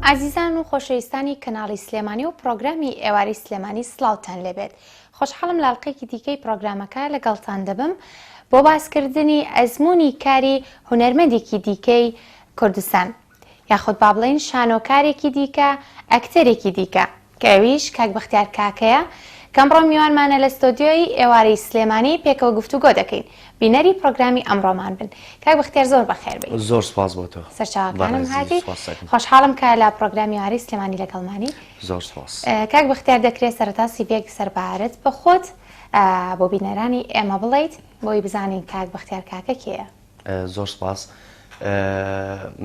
ئازیزان و خۆشەویستانی کەناڵی سلێمانی و پڕۆگرامی ئێوارەی سلێمانی سڵاوتان لێبێت خۆشحاڵم لە ئەڵقەیەکی دیکەی پڕۆگرامەکە لەگەڵتان دەبم بۆ باسکردنی ئەزموونی کاری هونەرمەندێکی دیکەی کوردستان یاخود با بڵێین شانۆکارێکی دیکە، ئەکتەرێکی دیکە، کە ئەویش کاک بەختیار کاکەیە، کە ئەمڕۆ میوانمانە لە ستۆدیۆی ئێوارەی سلێمانی پێکەوە گفتوگۆ دەکەین. بینەری پڕۆگرامی ئەمڕۆمان بن. کاک بەختیار زۆر بەخێر بێی. زۆر سوپاس بۆ تۆ. سەرچاوەکانم بەڕێزی هاتی. سوپاس دەکەم. خۆشحاڵم کە لە پڕۆگرامی ئێوارەی سلێمانی لەگەڵمانی. زۆر سوپاس. کاک بەختیار دەکرێ سەرەتا سیڤیەک سەربارەت بە خۆت بۆ بینەرانی ئێمە بڵێیت بۆی بزانین کاک بەختیار کاکە کێیە؟ زۆر سوپاس.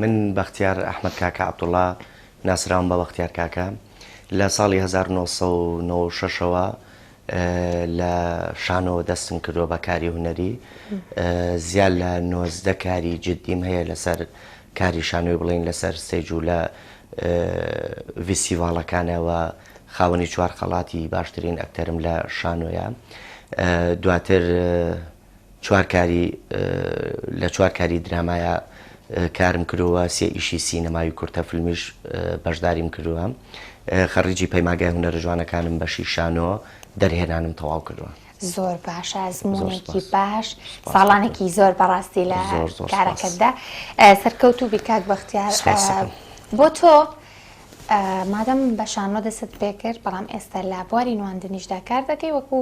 من بەختیار ئەحمەد کاکە عەبدوڵا ناسراوم بە بەختیار کاکە. لە ساڵی 1996 ەوە لە شانۆ دەستم کردووە بە کاری هونەری. زیاد لە 19 کاری جدیم هەیە لەسەر کاری شانۆی بڵێین لەسەر stage و لە ڤیستیڤاڵەکانەوە خاوەنی چوار خەڵاتی باشترین ئەکتەرم لە شانۆیە. دواتر چوار کاری لە چوار کاری درامایا کارم کردووە، سێ ئیشی سینەماوی کورتە فیلمیش بەشداریم کردووە. خەڕیجی پەیماگای هونەرە جوانەکانم بەشی شانۆ دەرهێنانم تەواو کردووە. زۆر باشە ئەزموونێکی باش ساڵانێکی زۆر بەڕاستی لە کارەکەتدا سەرکەوتوو بی کاک بەختیار بۆ تۆ مادەم بە شانۆ دەستت پێکرد بەڵام ئێستا لە بواری نواندنیشدا کار دەکەی وەکو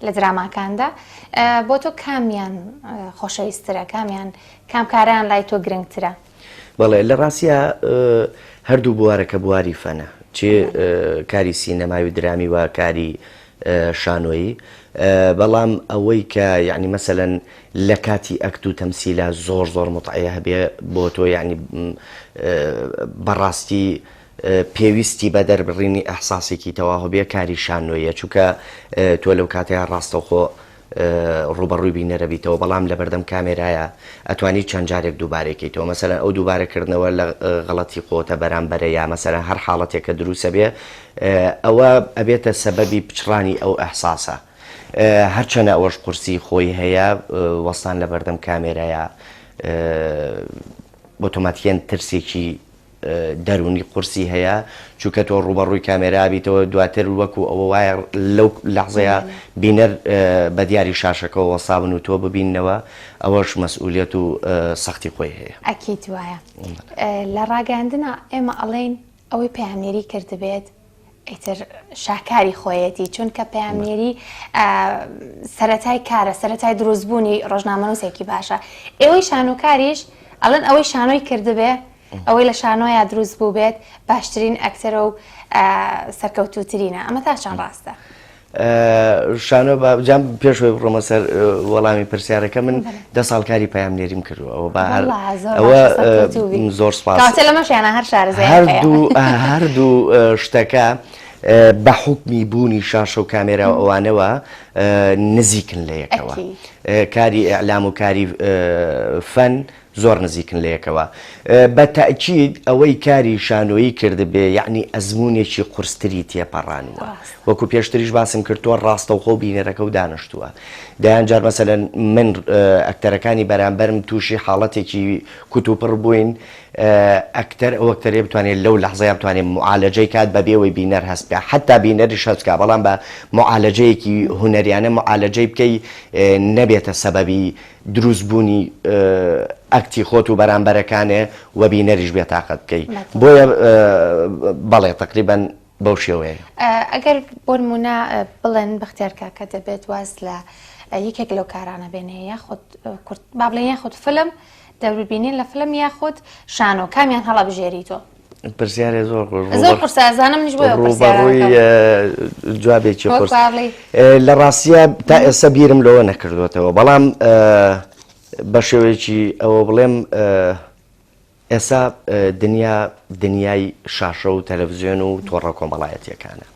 لە دراماکاندا بۆ تۆ کامیان خۆشەویسترە کامیان کام کاریان لای تۆ گرنگترە؟ بەڵێ لە ڕاستە هەردوو بوارەکە بواری فەنە چێ کاری سینەمای و درامی و کاری شانۆیی بەڵام ئەوەی کە یعنی مەسەلەن لە کاتی ئەکت و تەمسیلا زۆر زۆر متعەیە هەبێ بۆ تۆ یعنی بەڕاستی پێویستی بە دەربڕینی ئەحساسێکی تەواو هەبێ کاری شانۆیە چونکە تۆ لەو کاتەیە ڕاستەوخۆ ڕووبەڕووی بینەرە بیتەوە بەڵام لەبەردەم کامێرایە ئەتوانی چەند جارێک دووبارەی کەیتەوە مەسەلەن ئەو دووبارە کردنەوە لە غەڵەتی خۆتە بەرامبەرە یا مەسەلەن هەر حاڵەتێک کە دروستە بێ ئەوە ئەبێتە سەبەبی پچڕانی ئەو ئەحساسە هەرچەنە ئەوەش قورسی خۆی هەیە وەستان لەبەردەم کامێرایە ئۆتۆماتیکەن ترسێکی دەروونی قورسی هەیە چونکە تۆ ڕووبەڕووی کامێرا بیتەوە دواتر وەکو ئەوە وایە لەو لەحزەیە بینەر بە دیاری شاشەکەوە وەستابن و تۆ ببیننەوە ئەوەش مەسئولیەت و سەختی خۆی هەیە. ئەکید وایە. لە ڕاگەیاندنا ئێمە ئەڵێین ئەوەی پەیامنێری کردبێت ئیتر شاکاری خۆیەتی چونکە پەیامنێری سەرەتای کارە سەرەتای دروستبوونی ڕۆژنامەنووسێکی باشە ئێوەی شانۆکاریش ئەڵێن ئەوەی شانۆی کردبێ ئەوەی لە شانۆیا دروست بوو بێت باشترین ئەکتەرە و سەرکەوتووترینە ئەمە تا چەند ڕاستە؟ شانۆ با جام پێش ئەوەی بڕۆمە سەر وەڵامی پرسیارەکە من دە ساڵ کاری پەیامنێریم کردووە ئەوە با هەر ئەوە زۆر سپاس کەواتە لەمەشیانە هەر شارەزایەک هەیە. هەردوو هەردوو شتەکە بە حوکمی بوونی شاشە و کامێرا و ئەوانەوە نزیکن لە یەکەوە کاری ئیعلام و کاری فەن زۆر نزیکن لە یەکەوە. بە تەئکید ئەوەی کاری شانۆیی کردبێ یەعنی ئەزموونێکی قورستری تێپەڕانووە. وەکو پێشتریش باسم کرد تۆ ڕاستەوخۆ بینەرەکە و دانشتووە. دەیان جار مەسەلەن من ئەکتەرەکانی بەرامبەرم تووشی حاڵەتێکی کوتوپڕ بووین ئەکتەر ئەو ئەکتەرەیە بتوانێت لەو لەحزەیا بتوانێت موعالەجەی کات بەبێ ئەوەی بینەر هەست بکا حەتا بینەریش هەست بکا بەڵام بە موعالەجەیەکی هونەریانە موعالەجەی بکەی نەبێتە سەبەبی دروست بوونی ئەکتی خۆت و بەرامبەرەکانێ و بینەریش بێتاقەت بکەی بۆیە بەڵێ تەقریبەن بەو شێوەیە. ئەگەر بۆ نموونە بڵێن بەختیار کاکە دەبێت واز لە یەکێک لەو کارانە بێنێ یاخود کورت با بڵێن یاخود فلم دەوربینین لە فلم یاخود شانۆ کامیان هەڵەبژێری تۆ؟ پرسیارێ زۆر زۆر قورسە ئەزانم منیش بۆیە ڕووبەڕووی جوابێکی قورس لە ڕاستیە تا ئێستا بیرم لەوە نەکردوێتەوە بەڵام بە شێوەیەکی ئەوە بڵێم ئێستا دنیا دنیای شاشە و تەلەڤزیۆن و تۆڕە کۆمەڵایەتیەکانە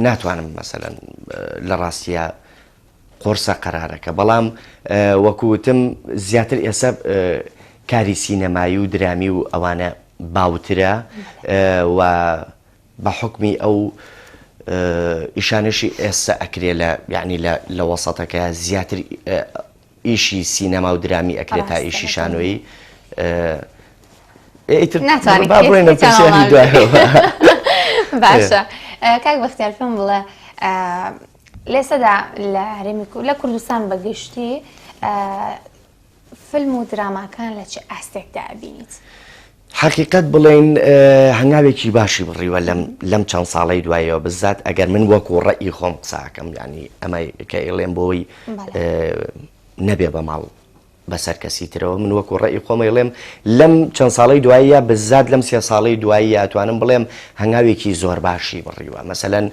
ناتوانم مەسەلەن لە ڕاستیە قورسە قەرارەکە بەڵام وەکو وتم زیاتر ئێستا کاری سینەمایی و درامی و ئەوانە باوترە و بە حوکمی ئەو ئیشانەشی ئێستا ئەکرێ لە یعنی لە لە وەسەتەکە زیاتر ئیشی سینەما و درامی ئەکرێت تا ئیشی شانۆیی. ئیتر با بڕۆینە پرسیاری دوایەوە. باشە کاک بەختیار پێم بڵێ لێسەدا لە هەرێمی لە کوردستان بە گشتی فیلم و دراماکان لە چ ئاستێکدا ئەبینیت؟ حەقیقەت بڵێین هەنگاوێکی باشی بڕیوە لەم لەم چەند ساڵەی دوایەوە بزات ئەگەر من وەکو ڕەئی خۆم قساکەم ینی ئەمە کە ئیڵێم بۆی نەبێ بە ماڵ بەسەر کەسی ترەوە من وەکو ڕەئی خۆم ئەیڵێم لەم چەند ساڵەی دواییە بزات لەم سێ ساڵەی دواییە ئەتوانم بڵێم هەنگاوێکی زۆر باشی بڕیوە مەسەلەن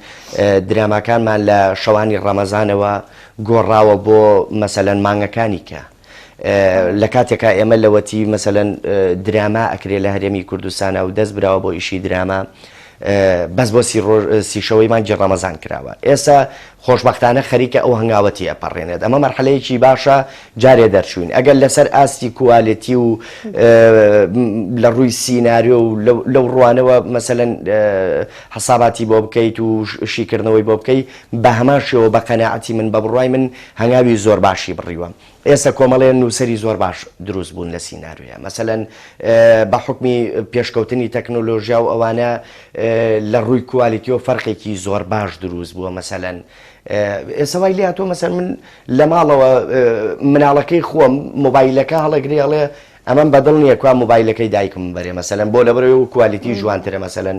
دراماکانمان لە شەوانی ڕەمەزانەوە گۆڕاوە بۆ مەسەلەن مانگەکانی کە لە کاتێکا ئێمە لەوەتی مەسەلەن دراما ئەکرێ لە هەرێمی کوردستانە و دەست براوە بۆ ئیشی دراما بەس بۆ سی شەوەی مانگی ڕەمەزان کراوە ئێستا خۆشبەختانە خەریکە ئەو هەنگاوە تێئەپەڕێنێت. ئەمە مەرحەلەیەکی باشە جارێ دەرچووین. ئەگەر لەسەر ئاستی کوالێتی و لە ڕووی سیناریۆ و لەو ڕوانەوە مەسەلەن حساباتی بۆ بکەیت و شیکردنەوەی بۆ بکەی بە هەمان شێوە بە قەناعەتی من بە بڕوای من هەنگاوی زۆر باشی بڕیوە. ئێستا کۆمەڵێ نووسەری زۆر باش دروست بوون لە سیناریۆیا مەسەلەن بە حوکمی پێشکەوتنی تەکنۆلۆژیا و ئەوانە لە ڕووی کوالیتیەوە فەرقێکی زۆر باش دروست بووە مەسەلەن ئێستا وای لێ هاتووە مەسەلەن من لە ماڵەوە مناڵەکەی خۆم مۆبایلەکە هەڵەگرێ ئەڵێ ئەمەم بەدڵ نییە کوا مۆبایلەکەی دایکم بەرێ مەسەلەن بۆ لەبەرەوەی و کوالیتی جوانترە مەسەلەن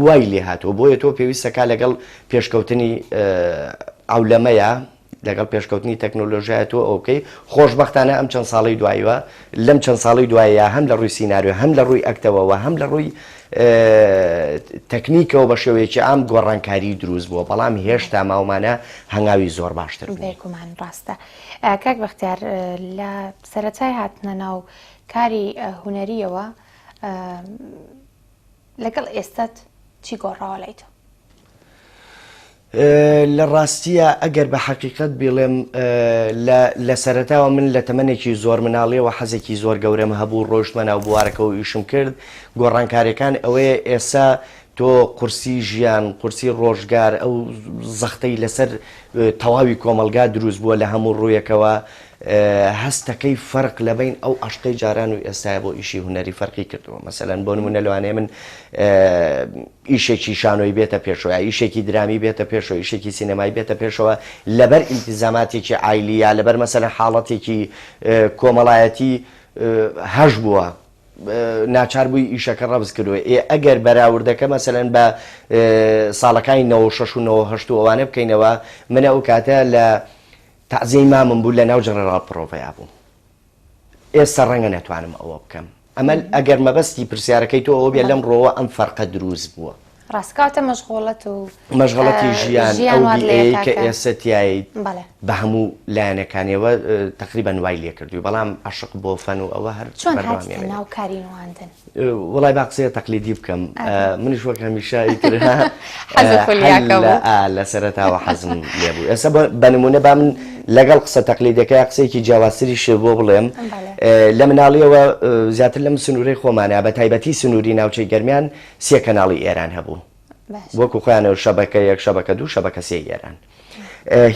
وای لێ هاتووە بۆیە تۆ پێویستەکە لەگەڵ پێشکەوتنی عەولەمەیە لەگەڵ پێشکەوتنی تەکنۆلۆژیایە تۆ ئەوە بکەی، خۆشبەختانە ئەم چەند ساڵەی دواییوە، لەم چەند ساڵەی دواییا هەم لە ڕووی سیناریۆ، هەم لە ڕووی ئەکتەوە و هەم لە ڕووی تەکنیکەوە بە شێوەیەکی عام گۆڕانکاری دروست بووە، بەڵام هێشتا ماومانە هەنگاوی زۆر باشتر بنێین. بێگومان ڕاستە. کاک بەختیار لە سەرەتای هاتنە ناو کاری هونەرییەوە لەگەڵ ئێستات چی گۆڕاوە لای تۆ؟ لە ڕاستییا ئەگەر بە حەقیقەت بیڵێم لە لە سەرەتاوە من لە تەمەنێکی زۆر مناڵیەوە حەزێکی زۆر گەورەم هەبوو ڕۆیشتمە ناو بوارەکە و ئیشم کرد گۆڕانکاریەکان ئەوەیە ئێسا تۆ قورسی ژیان قورسی ڕۆژگار ئەو زەختەی لەسەر تەواوی کۆمەڵگا دروست بووە لە هەموو ڕوویەکەوە هەستەکەی فەرق لە بەین ئەو عەشقەی جاران و ئێستایە بۆ ئیشی هونەری فەرقی کردووە مەسەلەن بۆ نمونە لەوانەیە من ئیشێکی شانۆی بێتە پێشەوە یا ئیشێکی درامی بێتە پێشەوە ئیشێکی سینەمایی بێتە پێشەوە لەبەر ئیلتیزاماتێکی عایلی یا لەبەر مەسەلەن حاڵەتێکی کۆمەڵایەتی هەش بووە ناچار بووی ئیشەکە ڕەفز کردووە ئێ ئەگەر بەراوردەکە مەسەلەن بە ساڵەکانی 96 و 98 و ئەوانە بکەینەوە من ئەو کاتە لە تەعزیەی مامم بوو لە ناو جەنەراڵ پرۆڤەیا بووم ئێستا ڕەنگە نەتوانم ئەوە بکەم ئەمە ئەگەر مەبەستی پرسیارەکەی تۆ ئەوە بێ لەم ڕۆوە ئەم فەرقە دروست بووە. ڕاست کەواتە مەشغوڵەت و مەشغەڵەتی ژیان ئەو بیئەیەی کە ئێستا تیایت بە هەموو لایەنەکانیەوە تەقریبەن وای لێکردووی بەڵام عەشق بۆ فەن و ئەوە هەر چۆن هاتیتە ناو کاری نواندن؟ وەڵای با قسەیە تەقلیدی بکەم منیش وەک هەمیشە ئیتر لە سەرەتاوە حەزم لێ بوو ئێستا بە نمونە با من لەگەڵ قسە تەقلیدەکە قسەیەکی جیاوازتریش بۆ بڵێم لە مناڵیەوە زیاتر لەم سنوورەی خۆمانە بە تایبەتی سنووری ناوچەی گەرمیان سێ کەناڵی ئێران هەبوو وەکو خۆیانەوە شەبەکە یەک شەبەکە دوو شەبەکە سێ ئێران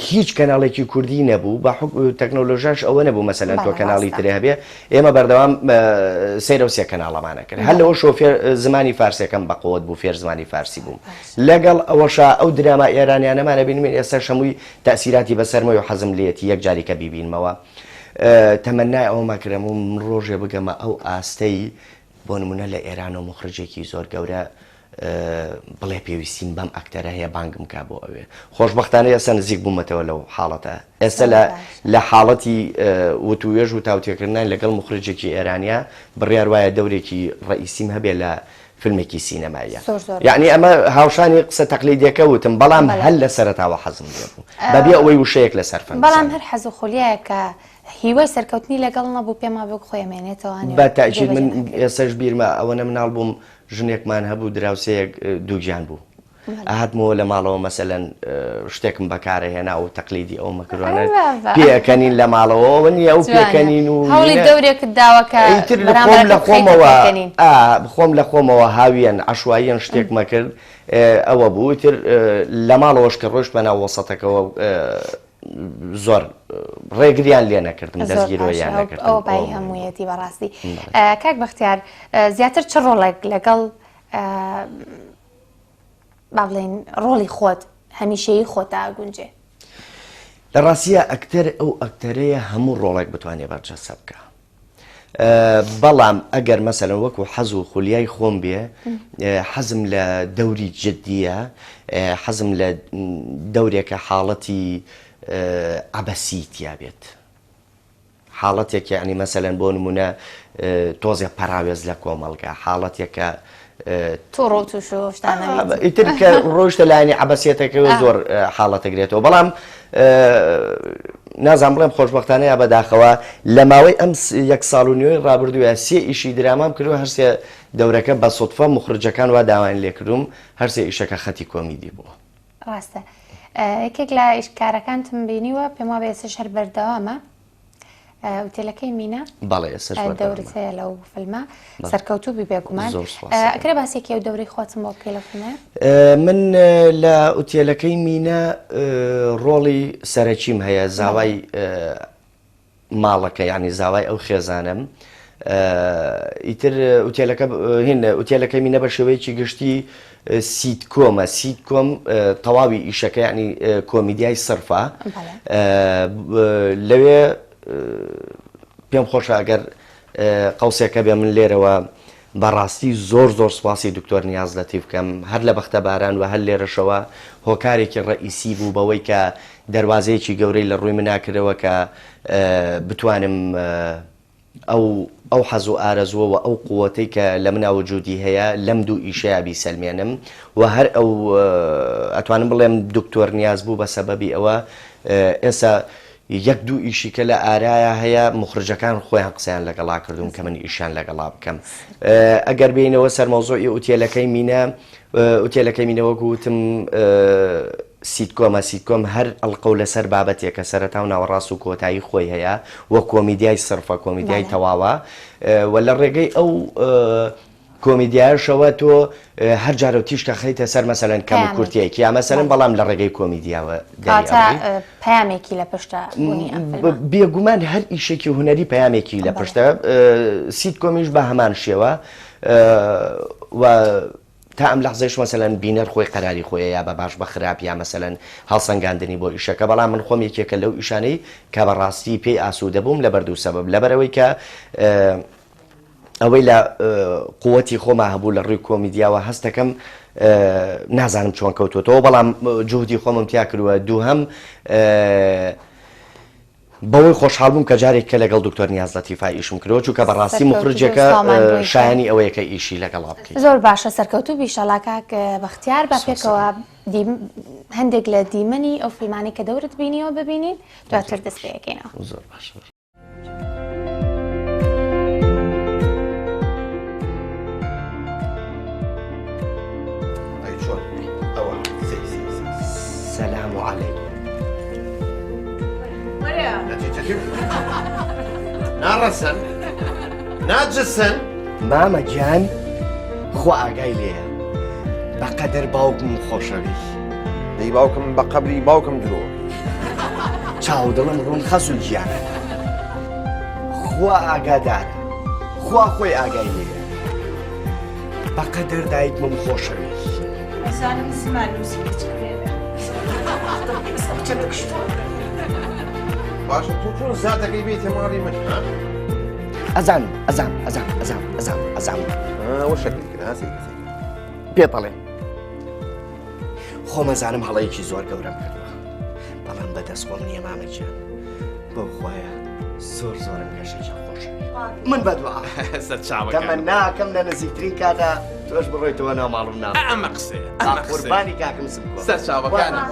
هیچ کەناڵێکی کوردی نەبوو بە تەکنۆلۆژیاش ئەوە نەبوو مەسەلەن تۆ کەناڵی ترێ هەبێ ئێمە بەردەوام سەیرە و سێ کەناڵەمانە کرد هەر لەوە شۆفێر زمانی فارسەکەم بەقوت بوو فێر زمانی فارسی بووم لەگەڵ ئەوەشا ئەو دراما ئێرانیانەمانە بینمین ئێستا هەمووی تەسیراتی بەسەرمەوە و حەزم لێتی یەک جاری کە بیبینمەوە تەمەنای ئەوە مەکرم و من ڕۆژێ بگەمە ئەو ئاستەی بۆ نمونە لە ئێرانەوە مخرجێکی زۆر گەورە بڵێ پێویستیم بەم ئەکتەرە هەیە بانگم کا بۆ ئەوێ خۆشبەختانە ئێستا نزیک بوومەتەوە لەو حاڵەتە ئێستا لە لە حاڵەتی وتوێژ و تاوتێکردنان لەگەڵ مخرجێکی ئێرانیا بڕیار وایە دەورێکی ڕئیسیم هەبێ لە فیلمێکی سینەماییە یعنی ئەمە هاوشانی قسە تەقلیدیەکە وتم بەڵام هەر لە سەرەتاوە حەزم لێ بوو بەبێ ئەوەی وشەیەک لەسەر فەن بەڵام هەر حەز و خولیایەکە هیوای سەرکەوتنی لەگەڵ نەبوو پێما بێ خۆی ئەمێنێتەوە بە تاکید من ئێسەش بیرمە ئەوەنە مناڵ بووم ژنێکمان هەبوو دراوسێیەک دووگیان بوو ئەهاتمەوە لە ماڵەوە مەسەلەن شتێکم بەکارەهێنا و تەقلیدی ئەو مەکرۆنە پێکەنین لە ماڵەوە ئەوە نییە ئەو پێکەنین و هەوڵی دەورێکت داوە کە ئیتر لە خۆم لە خۆمەوە خۆم لە خۆمەوە هاویەن عەشواییەن شتێکمە کرد ئەوە بوو ئیتر لە ماڵەوەش کە ڕۆیشتمە ناو وەسەتەکەوە. زۆر ڕێگریان لێ نەکردم دەستگیرۆیان نەکردم ئەو بای هەموویەتی بەڕاستی کاک بەختیار زیاتر چ ڕۆڵێک لەگەڵ با بڵێین ڕۆڵی خۆت هەمیشەیی خۆتا ئەگونجێ؟ لە ڕاستیا ئەکتەر ئەو ئەکتەرەیە هەموو ڕۆڵێک بتوانێ بەرجەستە بکا بەڵام ئەگەر مەسەلەن وەکو حەز و خولیای خۆم بێ حەزم لە دەوری جدیە حەزم لە دەورێکە حاڵەتی عەبەسی تیا بێت حاڵەتێک یەعنی مەسەلەن بۆ نمونە تۆزێ پەراوێز لە کۆمەڵگا حاڵەتێکە توڕە و توش و شتانە بیت. ئیتر کە ڕۆیشتە لایەنی عەبەسیەتەکەوە زۆر حاڵەتەگرێتەوە بەڵام نازانم بڵێم خۆشبەختانە یا بەداخەوە لە ماوەی ئەم یەک ساڵ و نیوەی ڕابردووە سێ ئیشی درامام کردووە هەرسێ دەورەکە بە سوتفە موخرجەکان وا داوایان لێکردوم هەرسێ ئیشەکە خەتی کۆمیدی بووە. ڕاستە یەکێک لە ئیشکارەکانتم بینیوە پێم وابێ ئێستاش هەر بەردەوامە ئوتێلەکەی مینا بەڵێ ئێستاش بەردەوامە دەورت هەیە لەو فیلمە سەرکەوتوو بی بێگومان زۆر سوپاس ئەکرێ باسێکی ئەو دەورەی خۆتم بۆ بکەی لەو فیلمە من لە ئوتێلەکەی مینا ڕۆڵی سەرەکیم هەیە زاوای ماڵەکە یانی زاوای ئەو خێزانەم ئیتر ئوتێلەکە هین ئوتێلەکەی مینە بە شێوەیەکی گشتی سیتکۆمە سیتکۆم تەواوی ئیشەکە ینی کۆمیدیای سرفە لەوێ پێم خۆشە ئەگەر قەوسێکە بێ من لێرەوە بەڕاستی زۆر زۆر سوپاسی دکتۆر نیاز لەتیف بکەم هەر لە بەختە باران وە هەر لێرەشەوە هۆکارێکی ڕەئیسی بوو بەوەی کە دەروازەیەکی گەورەی لە ڕووی منا کردەوە کە بتوانم ئەو ئەو حەز و ئارەزووە وە ئەو قوەتەی کە لە منا وجودی هەیە لەم دوو ئیشەیا بیسەلمێنم وە هەر ئەو ئەتوانم بڵێم دکتۆر نیاز بوو بە سەبەبی ئەوە ئێستا یەک دوو ئیشی کە لە ئارایا هەیە موخرجەکان خۆیان قسەیان لەگەڵا کردووم کە من ئیشیان لەگەڵا بکەم ئەگەر بێینەوە سەر مەوزوعی ئوتێلەکەی مینە ئوتێلەکەی مینە وەکو وتم سیتکۆمە سیتکۆم هەر ئەڵقە و لەسەر بابەتێکە سەرەتا و ناوەڕاست و کۆتایی خۆی هەیە و کۆمیدیای سڕفە کۆمیدیای تەواوە و لە ڕێگەی ئەو کۆمیدیایەشەوە تۆ هەر جارەو تیشک ئەخەیتە سەر مەسەلەن کەم و کورتیەک یا مەسەلەن بەڵام لە ڕێگەی کۆمیدیاوە دەری ئەبڕی. پەیامێکی لە پشتە بوونی ئەم فیلمە. بێگومان هەر ئیشێکی هونەری پەیامێکی لە پشتە سیتکۆمیش بە هەمان شێوە و تا ئەم لەحزەیش مەسەلەن بینەر خۆی قەراری خۆیە یا بە باش بە خراپ یا مەسەلەن هەڵسەنگاندنی بۆ ئیشەکە بەڵام من خۆم یەکێکە لەو ئیشانەی کە بەڕاستی پێی ئاسوودە بووم لەبەر دوو سەبەب لەبەرئەوەی کە ئەوەی لە قوتی خۆما هەبوو لە ڕووی کۆمیدیاوە هەستەکەم نازانم چۆن کەوتوەتەوە بەڵام جوهدی خۆمم تیا کردووە دووهەم بەوەی خۆشحاڵ بووم کە جارێک کە لەگەڵ دکتۆر نیاز لەتیفا ئیشم کردووە چونکە بەڕاستی مخرجێکە شایانی ئەوەیە کە ئیشی لەگەڵا بکەیت. زۆر باشە سەرکەوتوو بی ئیشەڵا کاک بەختیار با پێکەوە هەندێک لە دیمەنی ئەو فیلمانەی کە دەورت بینیوە ببینین دواتر دەست پێ ئەکەینەوە. زۆر باشە. سلام علیکم ناڕەسن ناجسن مامە گیان خوا ئاگای لێیە بەقەدەر باوکم خۆشەوی دەی باوکم بە قەبری باوکم درۆ چاو دڵم ڕوون خەسوو گیانە خوا ئاگادارە خوا خۆی ئاگای لێیە بەقەدەر دایکمم خۆشەوی ئەزانم زمان نووسی باشە تۆ چۆن زاتەکەی بێتە ماڵی من ها؟ ئەزانم ئەزانم ئەزانم ئەزانم ئەزانم ئەزانم ئەوە شەکر کرد ها سەیرکە سەیرکە پێت ئەڵێم خۆم ئەزانم هەڵەیەکی زۆر گەورەم کردووە بەڵام بەدەست خۆم نییە مامە گیان بەو خوایە زۆر زۆرم گەشەکە خۆش من بەدوعا سەرچاوەکان تەمەناکەم لە نزیکترین کاتا تۆش بڕۆیتەوە ناو ماڵم ناو ئەمە قسەیە ئەمە قسەیە قوربانی کاکم سمکۆ سەرچاوەکانم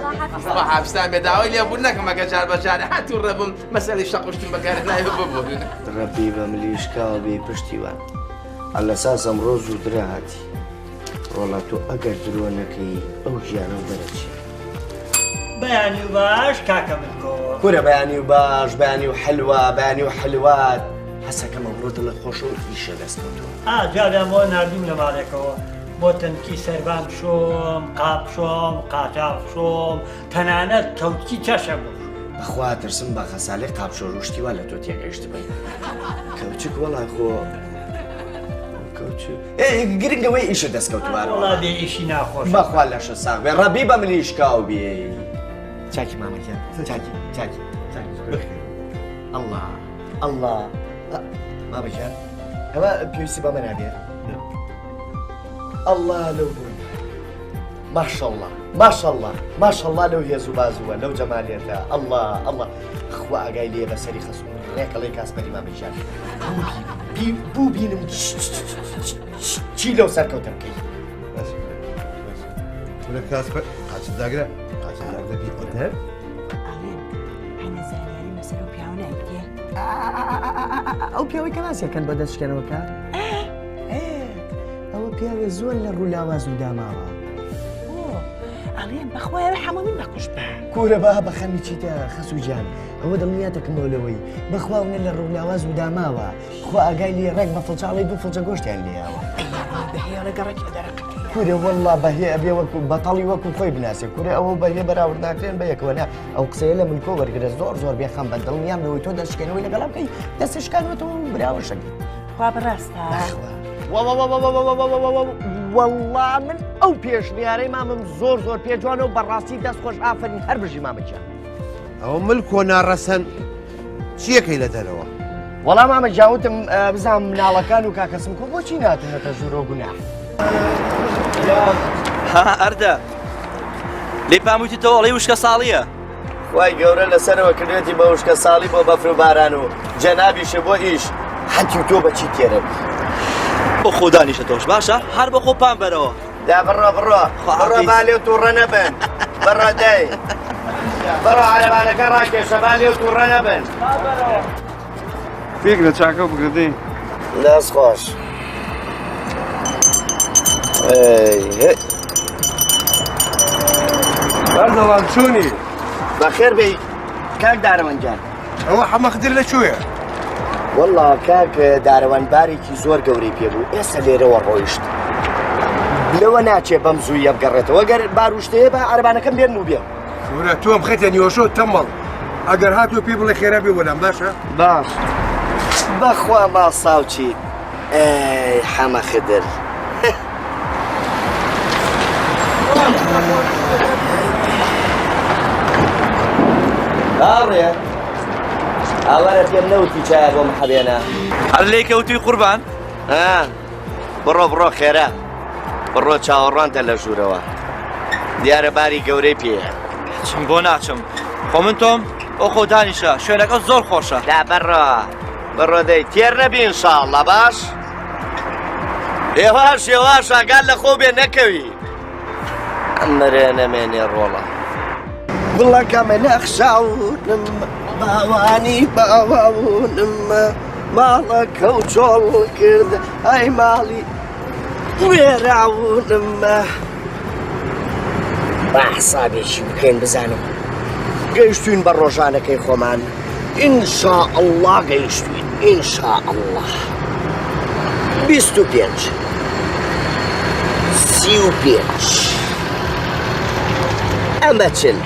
خوا حافزتان بێ داوای لێبوون نەکەم ئەگەر جار بە جارێ هەر تووڕە بووم مەسەلەی شەق و شتم بەکار نایە ببورن ڕەبی بە ملیشکاوە بێ پشتیوان عەلەساس ئەمڕۆ زووترە هاتی ڕۆڵە تۆ ئەگەر درۆ نەکەی ئەو گیانەو دەرەچێ. بەیانی و باش کاکە ملکۆ. کورە بەیانی و باش بەیانی و حەلوا بەیانی و حەلوات هەسەکەم ئەمڕۆ دڵت خۆشە و ئیشە دەست کەوتووە. ئا جاریان بۆ ناردووم لە ماڵێکەوە بۆ تەنکی سەربان بشۆم قاپ بشۆم قاچاغ بشۆم تەنانەت کەوچکی چەشە بشۆم. بەخوا ترسم بە خەسالەی قاپشۆر و شتی وا لە تۆ تێگەیشتبن. کەوچک وەڵا خۆ کەوچک گرنگ ئەوەی ئیشت دەست کەوتووە. وەڵا بێ ئیشی ناخۆشە. بەخوا لەشت ساغ بێ ڕەبی بە ملی شکاو بێ. چاکی مامە گیان چاکی چاکی چاکی. ئەڵڵا ئەڵڵا مامە گیان ئەوە پێویستی بەمە نابێ. ئەڵڵا لەو بوون. ماشاءاللە ماشاءاللە ماشاءاللە لەو هێز و بازووە لەو جەمالیەتە اللە اللە خوا ئاگای لێ بەسەری خەسوم ڕێکەڵی کاسپەری مامە گیان بوو بینم چی لەو سەرکەوتە بکەی لە کاسپەر قاچت داگرە قاچت داگرە بی ئەدەب ئەو پیاوەی کە ناسیەکەن بە دەست شکێنەوەکە ئەوە پیاوێ زۆر لە ڕوو لاواز و داماوە. بۆ ئەڵێم بەخوایە حەمە من بەکوشت بە. کورە با بە خەمی چیتە خەسوو گیان ئەوە دڵنیاتەکەمەوە لەوەی بەخوا ونە لە ڕوو لاواز و داماوە خوا ئاگای لێ ڕێک بە فڵچاڵی دوو فڵچە گۆشتیان لێیاوە. بەهێڵە گەڕەکی دەرەقەکەی. کورە وەڵڵا بەهێ ئەبێ وەکو بەتەڵی وەکو خۆی بناسێ کورە ئەوە بەهێ بەراورد ناکرێن بە یەکەوە نا ئەو قسەیە لە ملکۆ وەرگرە زۆر زۆر بێخەم بە دڵنیام لەوەی تۆ دەستشکێنەوەی لەگەڵا بکەی دەست شکانوەتەوە و براوەشەکەی. خوا بەڕاستە؟ بەخوا. وەڵڵا من ئەو پێشنیارەی مامم زۆر زۆر پێ جوانە و بەڕاستی دەست خۆش ئافەرین هەر بژی مامە گیان. ئەوە ملکۆ ناڕەسەن چیەکەی لە دەرەوە؟ وەڵا مامە گیان وتم بزانم مناڵەکان و کاکە سمکۆ بۆچی ناتونەتە ژوورۆ گوناح. ها ئەردە لێ پام وتیتەوە ئەڵێی وشکە ساڵیە. خوای گەورە لەسەرەوە کردوێتی بە وشکە ساڵی بۆ بەفر و باران و جەنابیشە بۆ ئیش هەتیو تۆ بەچی تێرەبی. بۆ خۆ دانیشە تۆش باشە هەر بۆ خۆ پان بەرەوە. دا بڕۆ بڕۆ بڕۆ با لێو تووڕە نەبن بڕۆ دەی بڕۆ عەرەبانەکە ڕاکێشە با لێو تووڕە نەبن. بگرە چاکە بگرە دەی. دەست خۆش. بەردەوام چۆنی؟ بەخێر بێی کاک دارەوەن گیان. ئەوە حەمە خدر لە کوێیە؟ وەڵا کاک دارەوان بارێکی زۆر گەورەی پێ بوو ئێستا لێرەوە ڕۆیشت. لەوە ناچێ بەم زوویە بگەڕێتەوە گەر باروشتەیە بە عەرەبانەکەم بێنم و بێم. کورە تۆم خەیتە نیوەشەو تەمەڵ ئەگەر هاتووە پێی بڵێ خێرا بێ وەلام باشە؟ باش بەخوا ماڵ ساوچیت ئەی حەمە خدر. هاوڕێ ئاوارە پێم نەوتی چایە بۆم حەبێنە. هەر لێی کەوتووی قوربان؟ ها بڕۆ بڕۆ خێرا بڕۆ چاوەڕوانتە لە ژوورەوە دیارە باری گەورەی پێیە. چم بۆ ناچم خۆ من تۆم ئۆ خۆ دانیشە شوێنەکە زۆر خۆشە. دا بڕۆ بڕۆ دەی تێر نەبی ئینشاڵڵا باش هێواش هێواش ئاگات لە خۆ بێ نەکەوی. ئەمرێ نەمێنێ ڕۆڵە. گوڵەکەم نەخشاونم باوانی باواونم ماڵەکە و چۆڵ کرد ئەی ماڵی وێراونم با حسابێکی بکەین بزانم گەیشتوین بە ڕۆژانەکەی خۆمان ئینشاءاللە گەیشتوین ئینشاءاللە 25 35 ئەمە چل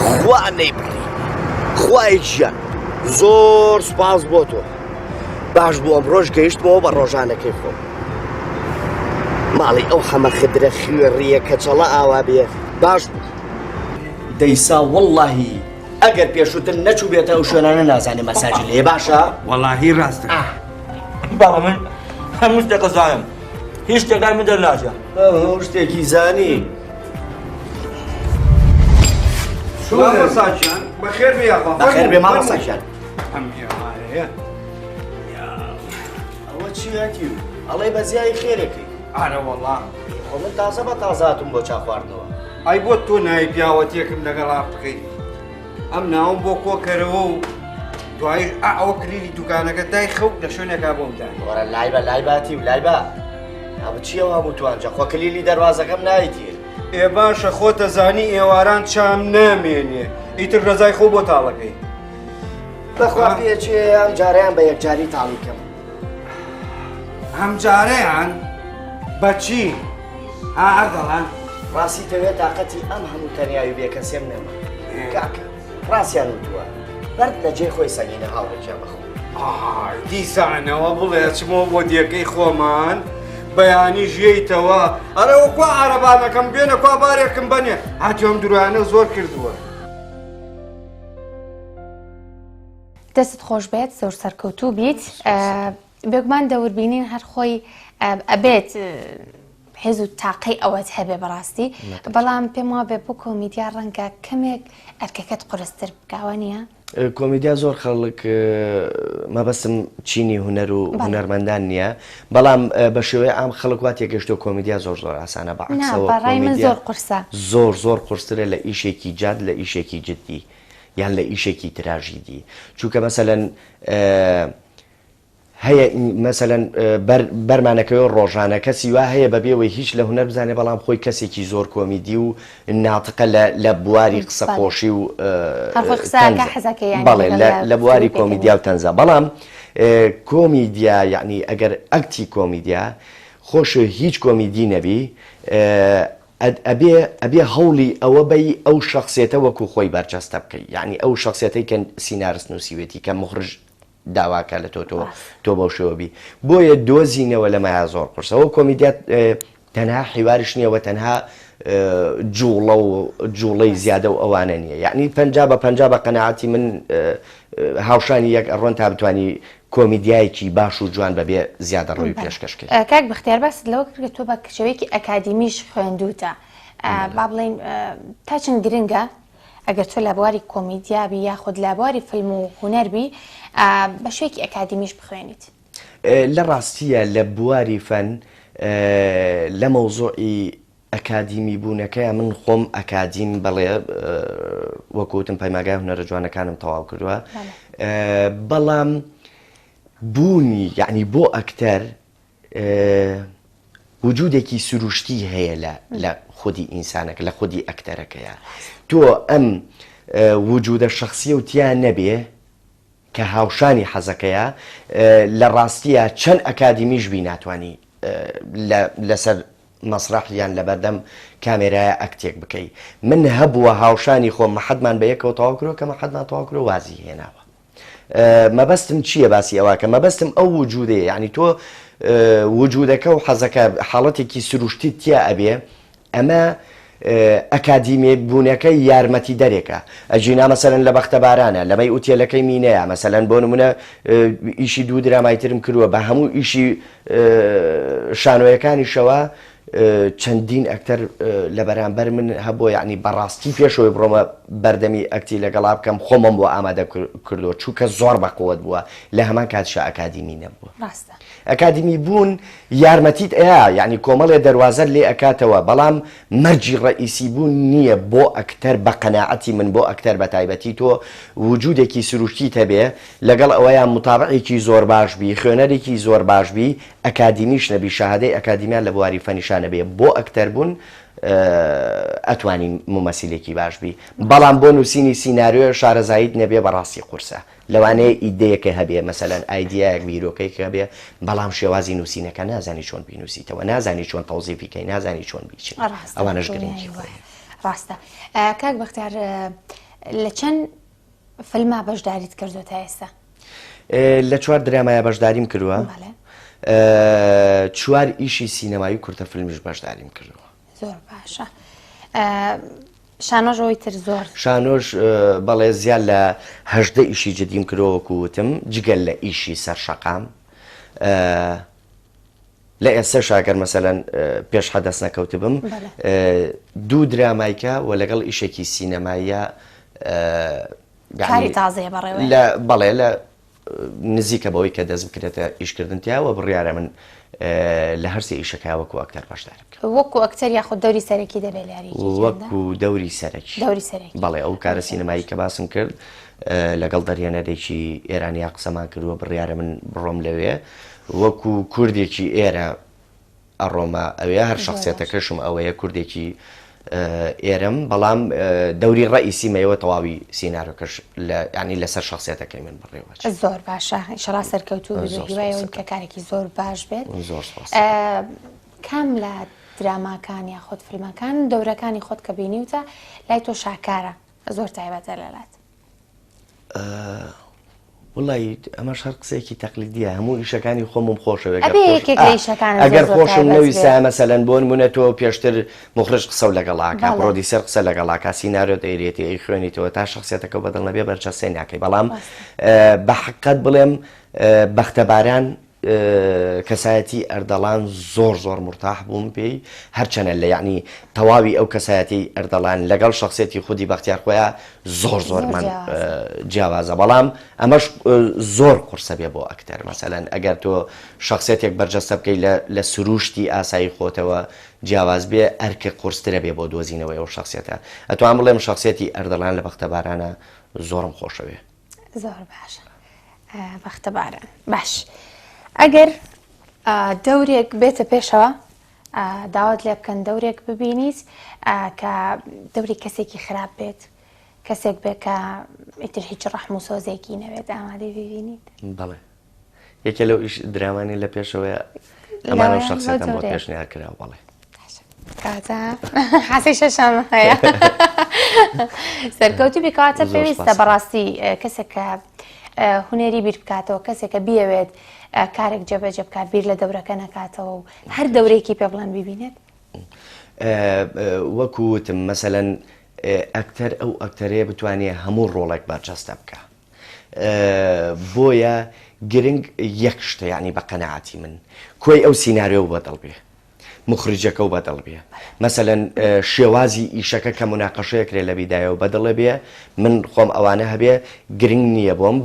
خوا نەیبڕی خوای گیان زۆر سوپاس بۆ تۆ باش بوو ئەمڕۆش گەیشتمەوە بە ڕۆژانەکەی خۆم ماڵی ئەو حەمە خدرە خوێڕییە کەچەڵە ئاوا بێ باش بوو. دەیسا وەڵڵاهی ئەگەر پێشووتر نەچووبێتە ئەو شوێنانە نازانێ مەساجی لێ باشە. وەڵاهی ڕاستە. بابا من هەموو شتێک ئەزانم هیچ شتێک لای من دەرناچێ. هەموو شتێکی زانی. مامۆستا گیان بەخێر بێ یاخوا. بەخێر بێ مامۆستا گیان. ئەم ئێوارەیە. ئەوە چییە تیو؟ ئەڵێی بە زیای خێرێکی. ئارە وەڵا. خۆ من تازە بە تازە هاتووم بۆ چا خواردنەوە. ئەی بۆ تۆ ناوی پیاوەتیەکم لەگەڵا بکەی؟ ئەم ناوم بۆ کۆ کەرەوە و دوایش ئا ئەوە کلیلی دوکانەکە دای خەو لە شوێنێکا بۆم دانی. وەرە لای بە لای بە تیو لای بە. ئەوە چییە وا موتوانجە خۆ کلیلی دەروازەکەم نایتێ. ئێ باشە خۆت ئەزانی ئێواران چام نامێنێ ئیتر ڕەزای خۆ بۆ تاڵەکەی. بەخوا پێچێ ئەم جارەیان بە یەکجاری تاڵی کەم. ئەم جارەیان بەچی؟ ها ئەردەڵان؟ ڕاستی تەوێ تاقەتی ئەم هەموو تەنیایی و بێکەسێم نەما کاکە ڕاستیان وتووە بەرد لە جێی خۆی سەنگینە هاوڕێکیان بەخۆ ئای دیسانەوە بڵێ ئەچمەوە بۆ دێکەی خۆمان بەیانی ژیەیتەوە ئەرەوە کوا عارەبانەکەم بێنە کوا بارێکم بەنێ هاتیۆم درۆیانە زۆر کردووە. دەستت خۆش بێت زۆر سەرکەوتوو بیت بێگومان دەوربینین هەر خۆی ئەبێت هێز و تاقەی ئەوەت هەبێ بەڕاستی بەڵام پێم وابێ بۆ کۆمیدیا ڕەنگە کەمێک ئەرکەکەت قورستر بکاوە نییە؟ کۆمیدیا زۆر خەڵک مەبەستم چینی هونەر و هونەرمەندان نییە بەڵام بە شێوەی عام خەڵک وا تێگەشتووە کۆمیدیا زۆر زۆر ئاسانە بە عەکسەوە بەڕای من زۆر قورسە زۆر زۆر قورسترە لە ئیشێکی جاد لە ئیشێکی جدی یان لە ئیشێکی تراژیدی چونکە مەسەلەن هەیە مەسەلەن بەر بەرمانەکەوێ ڕۆژانە کەسی وا هەیە بەبێ وەی هیچ لە هونەر بزانێ بەڵام خۆی کەسێکی زۆر کۆمیدی و ناتقە لە لە بواری قسە خۆشی و هەر خۆی قسە تەنز ئەکا حەزەکەی یانی بەڵێ لەگەڵ لە یا لە بواری گفتوگۆ پێکەنی. کۆمیدیا و تەنزا بەڵام کۆمیدیا یەعنی ئەگەر ئەکتی کۆمیدیا خۆش هیچ کۆمیدی نەبی ئەبێ ئەبێ هەوڵی ئەوە بەی ئەو شەخسیەتە وەکو خۆی بەرجەستە بکەی یەعنی ئەو شەخسیەتەی کە سینارست نووسیوێتی کە موخرج داواکە لە تۆ تۆ تۆ بەو شێوە بی بۆیە دۆزینەوە لەمایا زۆر قورسە وە کۆمیدیا تەنها حیواریش نییە وە تەنها جوڵە و جوڵەی زیادە و ئەوانە نییە یعنی 50 بە 50 بە قەناعەتی من هاوشانی یەک ئەڕۆن تا بتانی کۆمیدیایەکی باش و جوان بەبێ زیادەڕەوی پێشکەش کەی. کاک بەختیار باست لەوە کرد کە تۆ بە شێوەیەکی ئەکادیمیش خوێندووتە با بڵێین تا چەند گرنگە ئەگەر تۆ لە بواری کۆمیدیا بی یاخود لە بواری فیلم و هونەر بی بە شێوەیەکی ئەکادیمیش بخوێنیت؟ لە ڕاستییا لە بواری فەن لە مەوزوعی ئەکادیمی بوونەکەیا من خۆم ئەکادیم بەڵێ وەکو وتم پەیماگای هونەرە جوانەکانم تەواو کردووە بەڵام بوونی یعنی بۆ ئەکتەر وجودێکی سروشتی هەیە لە لە خودی ئینسانەکە لە خودی ئەکتەرەکەیە تۆ ئەم وجودە شخصیە و تیا نەبێ کە هاوشانی حەزەکەیە لە ڕاستیە چەند ئەکادیمیش بی ناتوانی لەسەر مەسرەح یان لەبەردەم کامێرایە ئەکتێک بکەی من هەبووە هاوشانی خۆم مەحەدمان بە یەکەوە تەواو کردوە کە مەحەدمان تەواو کردوە وازی هێناوە مەبەستم چییە باسی ئەوە کە مەبەستم ئەو وجودەیە یعنی تۆ وجودەکە و حەزەکە حاڵەتێکی سروشتی تیا ئەبێ ئەمە ئەکادیمی بوونەکە یارمەتی دەرێکە ئەگینا مەسەلەن لە بەختەبارانە لەمەی ئوتێلەکەی مینەیە مەسەلەن بۆ نمونە ئیشی دوو درامای ترم کردووە بە هەموو ئیشی شانۆیەکانیشەوە چەندین ئەکتەر لە بەرامبەر من هەبووە یعنی بەڕاستی پێشەوەی بڕۆمە بەردەمی ئەکتی لەگەڵا بکەم خۆمم بۆ ئامادە کردووە چونکە زۆر بەقوت بووە لە هەمان کاتشا ئەکادیمی نەبووە. ڕاستە. ئەکادیمی بوون یارمەتیت ئەیا یانی کۆمەڵێ دەروازەت لێ ئەکاتەوە بەڵام مەرجی ڕەئیسی بوون نییە بۆ ئەکتەر بە قەناعەتی من بۆ ئەکتەر بە تایبەتی تۆ وجودێکی سروشتیت هەبێ لەگەڵ ئەوەیا موتابعێکی زۆر باش بی خوێنەرێکی زۆر باش بی ئەکادیمیش نەبی شەهادەی ئەکادیمیات لە بواری فەنیشا نەبێ بۆ ئەکتەر بوون ئەتوانی مومەسیلێکی باش بی بەڵام بۆ نووسینی سیناریۆ شارەزاییت نەبێ بەڕاستی قورسە. لەوانەیە ئیدەیەکە هەبێ، مەسەلەن ئایدیایەک، بیرۆکەیەک هەبێ، بەڵام شێوازی نووسینەکە نازانی چۆن بینووسیتەوە، نازانی چۆن تەوزیفی کەی، نازانی چۆن بیچنی. ڕاستە، ئەوانەش گرنگی دڵنیایی خۆی وایە. هەیە. ڕاستە. کاک بەختیار لە چەند فیلما بەشداریت کردووە تا ئێستا؟ لە چوار درامایا بەشداریم کردووە. بەڵێ. چوار ئیشی سینەمایی و کورتە فیلمیش بەشداریم کردووە. زۆر باشە. شانۆش ئەوەی تر زۆر. شانۆش بەڵێ زیاد لە 18 ئیشی جدیم کردووە وەکو وتم جگە لە ئیشی سەر شەقام لە ئێستەش ئەگەر مەسەلەن پێش حەدەس نەکەوتبم دوو درامایکە و لەگەڵ ئیشێکی سینەماییە کاری تازەیە بەڕێوەیە لە بەڵێ لە نزیکە بەوەی کە دەست بکرێتە ئیشکردن تیا و بڕیارە من لە هەرسێ ئیشەکە وەکو ئەکتەر بەشدار بکەم. وەکو ئەکتەر یاخود دەوری سەرەکی دەبێت لە هەریەکێکیاندا؟ وەکو دەوری سەرەکی. دەوری سەرەکی. بەڵێ ئەو کارە سینەمایی کە باسم کرد لەگەڵ دەرهێنەرێکی ئێرانیا قسەمان کردووە بڕیارە من بڕۆم لەوێ وەکو کوردێکی ئێرە ئەڕۆمە ئەوێ هەر شەخسیەتەکەشم ئەوەیە کوردێکی ئێرەم بەڵام دەوری ڕئیسی مەیەوە تەواوی سینارۆکەش لە ینی لەسەر شخصیەتەکەی من بڕێوە زۆر باشە ئیشەڵا سەرکەوتوو بی هیوای ئەوەین کە کارێکی زۆر باش بێت زۆر سپاس کام لە. دراماکان یاخود فیلمەکان دەورەکانی خۆت کە بینیوتە لای تۆ شاکارە زۆر تایبەتە لەلات؟ وڵی ئەمەش هەر قسەیەکی تەقلیدیە هەموو ئیشەکانی خۆمم خۆشەوێت ئەگەر خۆشم نەویستە مەسەلەن بۆ نمونە تۆ پێشتر مخرج قسە و لەگەڵاکە پرۆدیسەر قسە لەگەڵاکە سیناریۆ دەیرێتی ئەی خوێنیتەوە تا شخصیتەکە بەدڵ نەبێ بەرجەستەی ناکەی بەڵام بە حقت بڵێم بەختەباران کەسایەتی ئەردەڵان زۆر زۆر مورتاح بووم پێی هەرچەنە لە یەعنی تەواوی ئەو کەسایەتی ئەردەڵان لەگەڵ شەخسیەتی خودی بەختیار خۆیا زۆر زۆر من جیاوازە بەڵام ئەمەش زۆر قورسە بێ بۆ ئەکتەر مەسەلەن ئەگەر تۆ شەخسیەتێک بەرجەستە بکەی لە سروشتی ئاسایی خۆتەوە جیاواز بێ ئەرکە قورسترە بێ بۆ دۆزینەوەی ئەو شەخسیەتە ئەتوان بڵێم شەخسیەتی ئەردەڵان لە بەختەبارانە زۆرم خۆشەوێ. زۆر باشە بەختەباران باش ئەگەر دەورێک بێتە پێشەوە داوات لێ بکەن دەورێک ببینیت کە دەوری کەسێکی خراپ بێت کەسێک بێت کە ئیتر هیچ ڕەحم و سۆزێکی نەوێت ئامادەی ببینیت بەڵێ یەکێ لەو ئیش درامانی لە پێشەوەیە ئەمانە و شخصیتم بۆ پێشنیار کرا بەڵێ کاتە حاسی شەشەم هەیە سەرکەوتو بی کەواتە پێویستە بەڕاستی کەسێک کە هونەری بیر بکاتەوە کەسێک کە بیەوێت کارێک جێبەجێ بکات بیر لە دەورەکە نەکاتەوە و هەر دەورێکی پێ بڵێن ببینێت وەکو وتم مەسەلەن ئەکتەر ئەو ئەکتەرەیە بتوانێ هەموو ڕۆڵێک بەرجەستە بکە بۆیە گرنگ یەک شتە یانی بە قەناعەتی من کۆی ئەو سیناریۆ بەدڵ بێ موخریجەکە و بەدڵ بێ مەسەلەن شێوازی ئیشەکە کە موناقەشەیەکرێ لە بیدایە و بەدڵێ بێ من خۆم ئەوانە هەبێ گرنگ نییە بۆم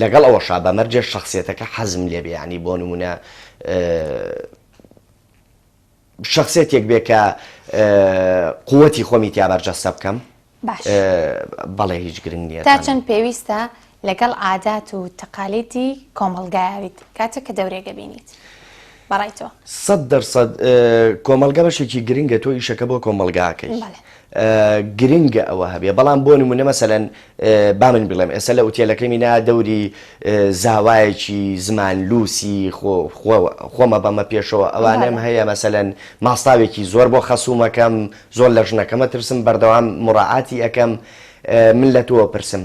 لەگەڵ ئەوەشا بە مەرجێ شەخسیەتەکە حەزم لێ بێ یانی بۆ نمونە شەخسیەتێک بێ کە قوتی خۆمی تیا بەرجەستە بکەم باش بەڵێ هیچ گرنگ نییە تا چەند پێویستە لەگەڵ عادات و تەقالیدی کۆمەڵگایا بیت کاتێک کە دەورێک ئەبینیت بەڕای تۆ؟ 100% کۆمەڵگە بەشێکی گرنگە تۆ ئیشەکە بۆ کۆمەڵگاکەی گرنگە ئەوە هەبێ بەڵام بۆ نمونە مەسەلەن با من بڵێم ئێستا لە ئوتێلەکەی مینا دەوری زاوایەکی زمان لوسی خۆمە بەمە پێشەوە ئەوانەم هەیە مەسەلەن ماستاوێکی زۆر بۆ خەسومەکەم زۆر لە ژنەکەمە ترسم بەردەوام مڕاعاتی ئەەکەم من لە تۆ پرسم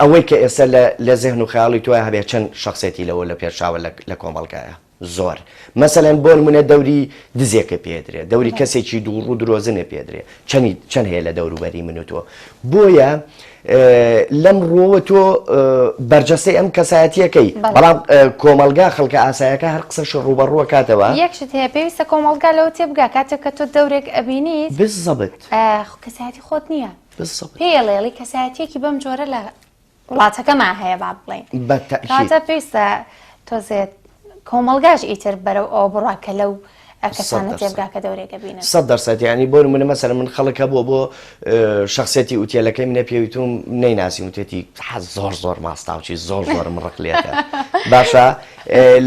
ئەوەی کە ئێستا لە زهن و خەیاڵی تۆ هەبێ چەند شخصێتی لەوە لە پێشاوە لە کۆمەڵگایە زۆر. مەسەلەن بۆ نمونە دەوری دزێکە پێدرێ، دەوری کەسێکی دووڕوو درۆزنە پێدرێ، چەنی چەند هەیە لە دەوروبەری من و تۆ. بۆیە لەم ڕووەوە تۆ بەرجەستەی ئەم کەسایەتیەکەی، بەڵام کۆمەڵگا خەڵکە ئاسایەکە هەر قسەشی ڕووبەڕووە کاتەوە. یەک شت هەیە پێویستە کۆمەڵگا لەوە تێبگا کاتێک کە تۆ دەورێک ئەبینیت بالضبط کەسایەتی خۆت نییە. بالضبط پێی ئەڵێ کەسایەتیەکی بەم جۆرە لە وڵاتەکەمان هەیە با بڵێین بە تەئکید. کەواتە پێویستە تۆزێ کۆمەڵگاش ئیتر بەرەو ئەوە بڕوا کە لەو کەسانە تێبگا کە دەورێک ئەبینن. 100% یانی بۆ نمونە مەسەلەن من خەڵک هەبووە بۆ شەخسیەتی ئوتێلەکەی منە پێویتوم نەیناسیم وتێتی حەز زۆر زۆر ماستاوچی زۆر زۆرم ڕق لێتە باشە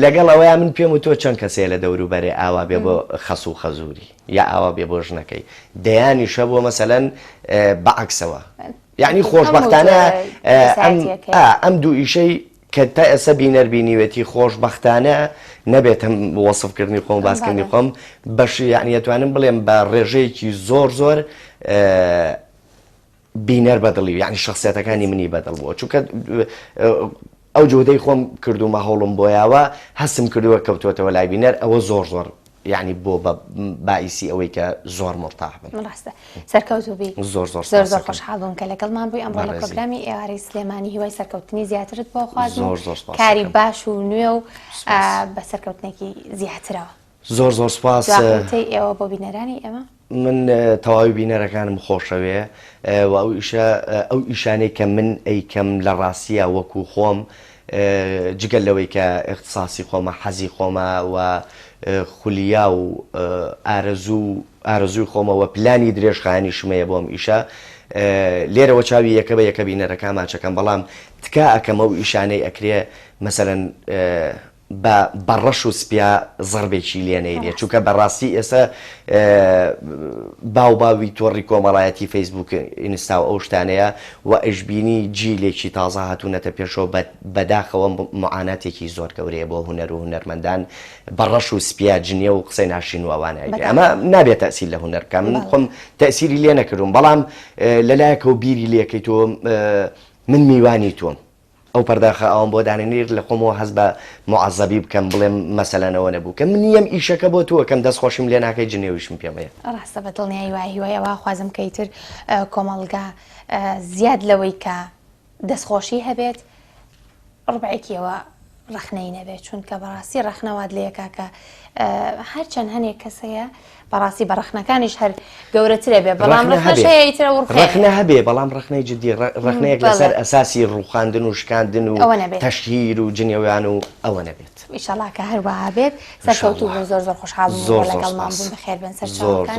لەگەڵ ئەوەیا من پێم وتووە چەند کەسەیە لە دەوروبەرێ ئاوا بێ بۆ خەسوو خەزووری یا ئاوا بێ بۆ ژنەکەی دەیانیش هەبووە مەسەلەن بە عەکسەوە یەعنی خۆشبەختانە ئەم دوو ئیشەی کە تا ئێستا بینەر بینیوێتی خۆشبەختانە نەبێت هەم وەسفکردنی خۆم باسکردنی خۆم بەش یعنی ئەتوانم بڵێم بە ڕێژەیەکی زۆر زۆر بینەر بەدڵی یعنی شخصیەتەکانی منی بەدڵ بووە چونکە ئەو جوهدەی خۆم کردوومە هەوڵم بۆ یاوە هەستم کردووە کەوتووەتەوە لای بینەر ئەوە زۆر زۆر یەعنی بۆ بە بائیسی ئەوەی کە زۆر مورتاح بم. ڕاستە سەرکەوتوو بی. زۆر زۆر زۆر زۆر خۆشحاڵ بووم کە لەگەڵمان بووی ئەمڕۆ لە پرۆگرامی ئێوارەی سلێمانی هیوای سەرکەوتنی زیاترت بۆ خوازم زۆر زۆر سپاس کاری باش و نوێ و بە سەرکەوتنێکی زیاترەوە. زۆر زۆر سپاس. دوا وتەی ئێوە بۆ بینەرانی ئێمە؟ من تەواوی بینەرەکانم خۆشەوێ و ئەو ئیشە ئەو ئیشانەی کە من ئەیکەم لە ڕاستیە وەکو خۆم جگە لەوەی کە ئیختساسی خۆمە حەزی خۆمە و خولیا و ئارەزوو ئارەزووی خۆمە و پلانی درێژخایەنیشم هەیە بۆ ئەم ئیشە لێرەوە چاوی یەکە بە یەکە بینەرەکان ماچەکەم بەڵام تکا ئەکەم ئەو ئیشانەی ئەکرێ مەسەلەن. بە بە ڕەش و سپیا زەڕبێکی لێ نەیرێ چونکە بەڕاستی ئێستا باو باوی تۆڕی کۆمەڵایەتی فەیسبوک ئینستا و ئەو شتانەیە و ئەشبینی جیلێکی تازە هاتوونەتە پێشەوە بە بەداخەوە معاناتێکی زۆر گەورەیە بۆ هونەر و هونەرمەندان بە ڕەش و سپیا جنێو و قسەی ناشرین و ئەوانە ئەمە نابێت تەسیر لە هونەر بکە من خۆم تەسیری لێ نەکردوم بەڵام لەلایەکەوە بیری لێکەیتەوە من میوانی تۆم ئەو پەرداخە ئاوم بۆ دانەنێیت لە خۆمەوە هەست بە موعەزەبی بکەم بڵێم مەسەلەن ئەوە نەبوو کە من یەم ئیشەکە بۆ تۆ ئەکەم دەست خۆشیم لێ ناکەی جنێویشم پێ مەیە. ڕاستە بە دڵنیایی وایە هیوای ئەوە ئەخوازم کە ئیتر کۆمەڵگا زیاد لەوەی کە دەستخۆشی هەبێت ڕبعێکی ئەوە ڕەخنەی نەبێت چونکە بەڕاستی ڕەخنە وات لێکا کە هەرچەند هەنێک کەس هەیە بەڕاستی بە ڕەخنەکانیش هەر گەورەترە بێ بەڵام ڕەخنەش هەیە ئیتر ئەو ڕوخێنێ. ڕەخنە هەبێ بەڵام ڕەخنەی جدی ڕەخنەیەک لەسەر ئەساسی ڕوخاندن و شکاندن و تەشهیر و جنێوان و ئەوە نەبێت. ئیشەڵا کە هەر وەها بێت. سەرکەوتوو بن زۆر زۆر خۆشحاڵ بووم لەگەڵمان بوون بەخێر بێن سەرچاوەکان.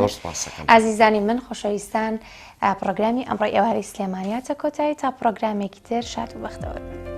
ئازیزانی من خۆشەویستان پڕۆگرامی ئەمڕۆی ئێوارەی سلێمانی هاتە کۆتایی تا پڕۆگرامێکی تر شاد و بەختەوەر بن.